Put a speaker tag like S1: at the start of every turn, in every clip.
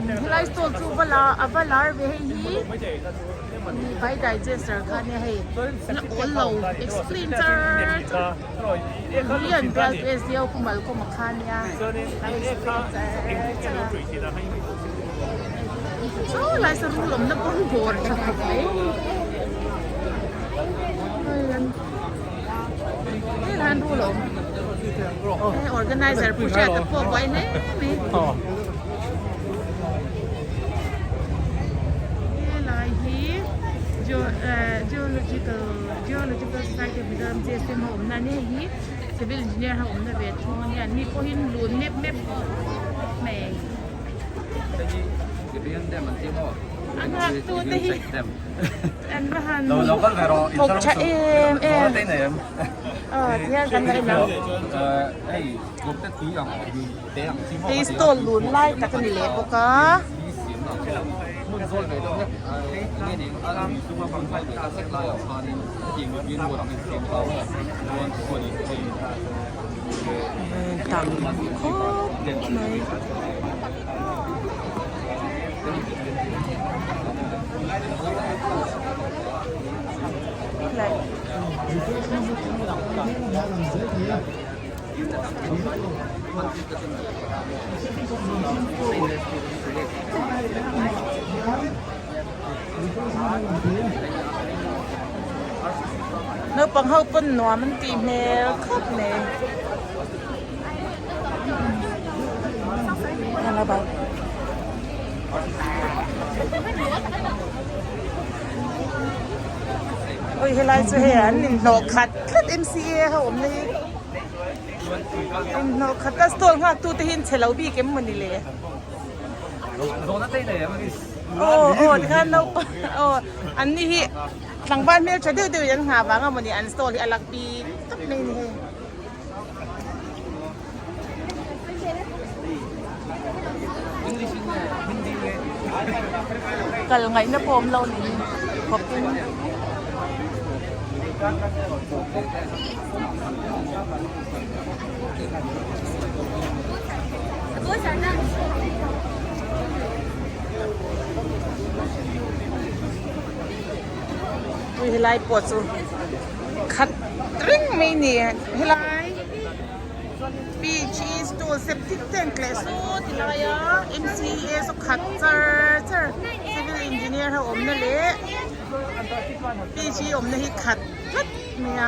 S1: Helai stall chu va la a va lar ve hei hi bai digester kha nia hei la awl lo explain char char hi an bial tu SDO pu Malcolm-a kha nia a explain char char a saw lai saw rul awmna pawn bawr tha khawp mai hei an helai an rul a awm hei organizer pu Hriata pawh a buai hle mai helai hi geological geological society of Mizoram GSM ho awmna a ni hei hi civil engineer ho awmna ve thung a nia an ni pawhin lun mep mep mai. A nghak tu te hi an va han thawk tha em em aw tihian kan la en ang hei stall lun lai tak a ni leh bawk a. Tam khawp mai. Naupang ho pawn nuam an tih hmel khawp mai. Oi helai chu hei an inhlawh khat tlat MCA ho awmna hi inhlawh khat a stall nghak tu te hi an che lo bik em mawni le aw aw tikhan naupang aw an ni hi tlangval hmeltha deuh deuh in an nghah vang a mawni an stall hi a lak bik tawp mai a ni hei. Kal ngaihna pawh awm lo niin khawpin Ui helai pawh chu khat reng mai a ni helai PHE stool septic tank leh saw ti lai a MCA saw khat char char civil engineer ho awmna leh PHE awmna hi khat tlat mai a.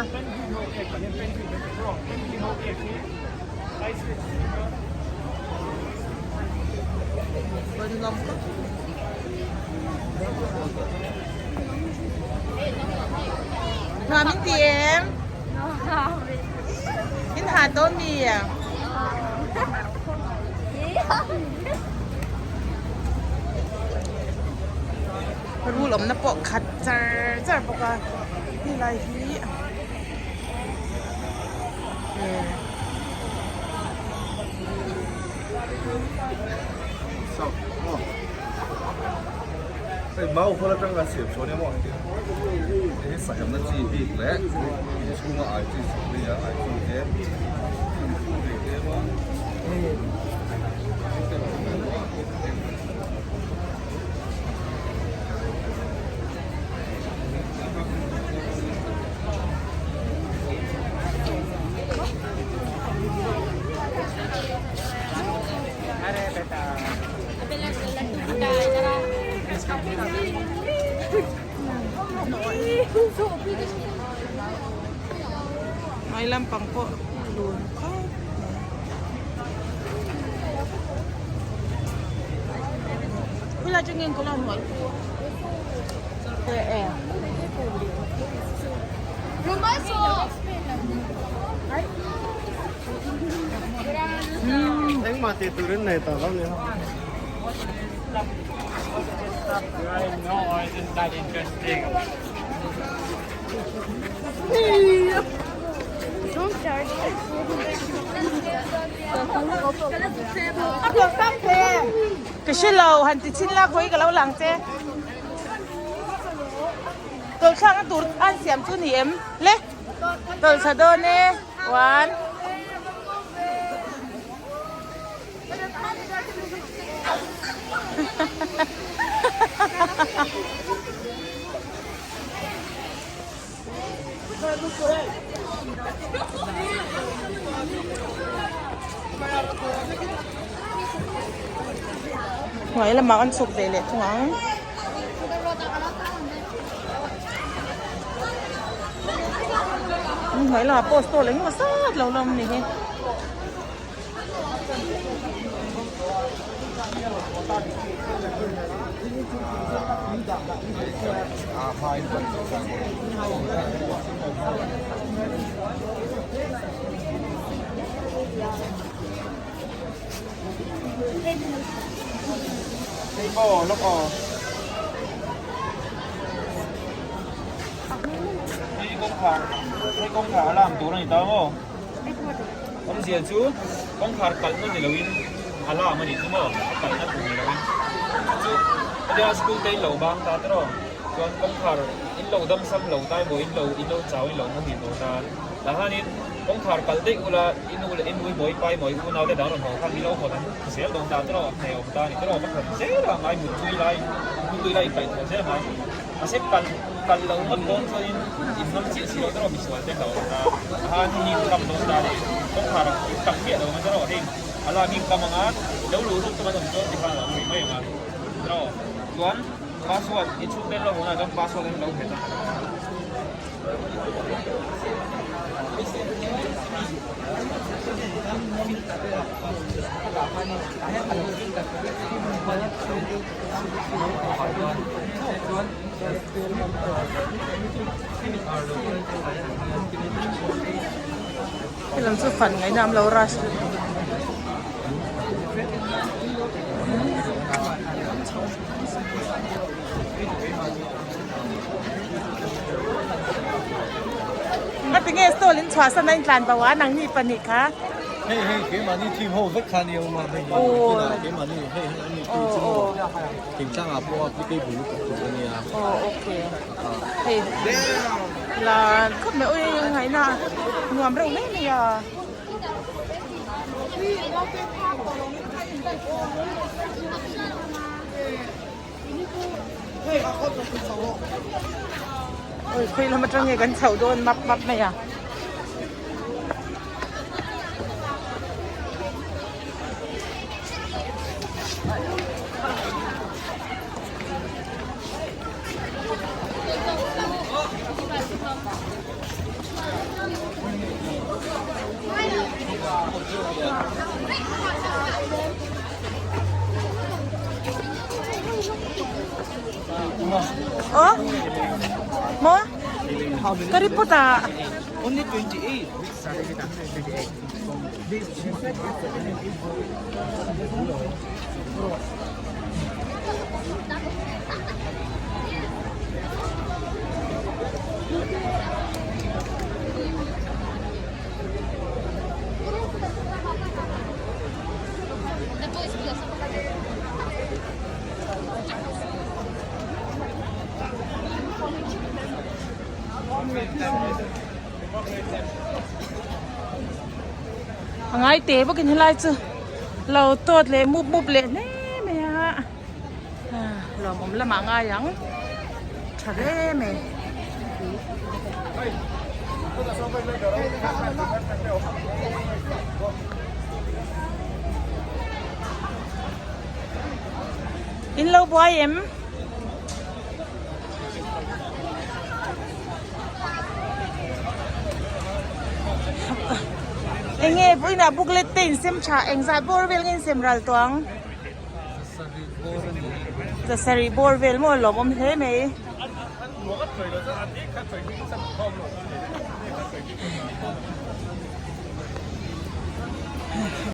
S1: Nuam in ti em? In ha dawn mi? Rul awmna pawh khat char char bawk a helai hi Hnuai lampang pawh lun khawp mai. Khulai atangin ka lo hnuai
S2: Engmah tih turin nei tawh lo ni ho.
S1: Ka hre lo han ti chin la khawi ka lo lang che. Tawlhthlak na tur an siam chu ni em le tawlhthla dawn e one Hnuai lamah kan chhuk ve leh thung ang. Hnuai lamah pawh stall engemaw zat lo la awm a ni hi.
S3: Awmzia chu kawngkhar kalhna ni loin a lam a nih chu maw a kalhna tur ni loin chu chu hetia school te in lo bang ta tawh chuan kawngkhar in lo dam sam lo ta emaw in lo in lo chau in lo muhil lo ta tah hianin kawngkhar kalh daih ula i nu leh i nu emaw i pa emaw i unau te dang rawn haw khan mi lo hawn an zel dawn ta tawh hne awm ta a ni tawh va khat zel a ngai muttui lai muttui lai inkaihthawh zel a ngai. Mahse kal kal lo ngawt dawn chuanin in ngam chiah si lo tawh misual te hlauh ta a han him kam dawn ta ni kawngkhar in tam miah lo ang tawh hei a lak him kam anga lo luh ruk tum an awm chuan tikhan a awm rih mai ang a tawh chuan password in chhung te an lo hawn ah chuan password an lo nghet a.
S1: Helam chu fan ngaihna awm lo rush lutuk. Ngatinge stall in chhuah san a in tlan bo a nangni pahnih kha.
S2: Hei hei keimahni team ho vek kha nia awm a hei keimahni hei hei ani team chu maw thingtlangah pawh applicable lutuk tur a nia.
S1: Aw okay hei la khawp mai ui ngaihna nuam reuh mai mai a. Oi khawi lam atang nge kan chhoh dawn map map mai a. Ơ Mô Kariputa
S2: Only 28.
S1: A ngai te bawkin helai chu lo tawt leh mup mup leh hle mai a lawmawm lamah ngai ang tha hle mai. In lo buai em? Enge vawiinah booklet te in sem tha engzah bawr vel nge in sem ral tawh ang? Zasarih bawr vel maw lawmawm hle mai.